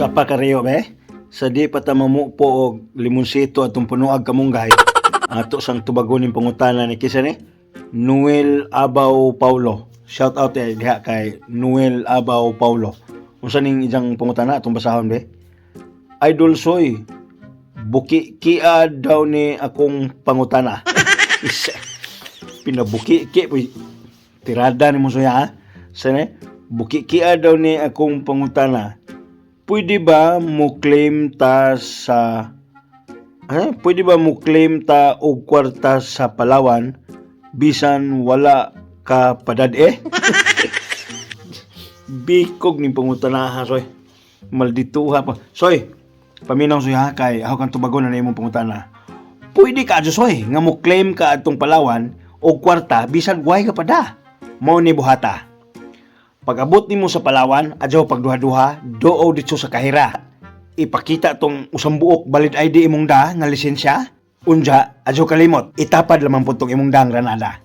Sa pa kariyo be, sa di pa ta mamupo og limonsito atong punuag kamunggay, ato sang tubagon ning pangutana ni kinsa ni Noel Abaw Paulo. Shout out eh diha kay Noel Abaw Paulo. Unsa ning iyang pangutana, atong basahon be? "Idol Soy, buki kia daw ni akong pangutana." Isa, pinabuki-ki po tirada ni mo soya ha. Sane, "Buki kia daw ni akong pangutana. Pwede ba mo claim ta sa eh, pwede ba mo claim ta og kwarta sa Palawan bisan wala ka padad eh?" Bikog ning pangutana ha, Soy. Maldituha pa. Soy, paminaw Soy ha, kay ako kang tubagon na imong pangutana. Pwede ka adyo, Soy, nga mo claim ka atong Palawan og kwarta bisan way ka pada. Mao ni buhata. Pag-abot nimo sa Palawan, adyaw pagduha-duha, doo didto sa kahera. Ipakita tong usang buok valid ID imong da nga lisensya. Unja, adyaw kalimot, itapad lamang po tong imong dang granada.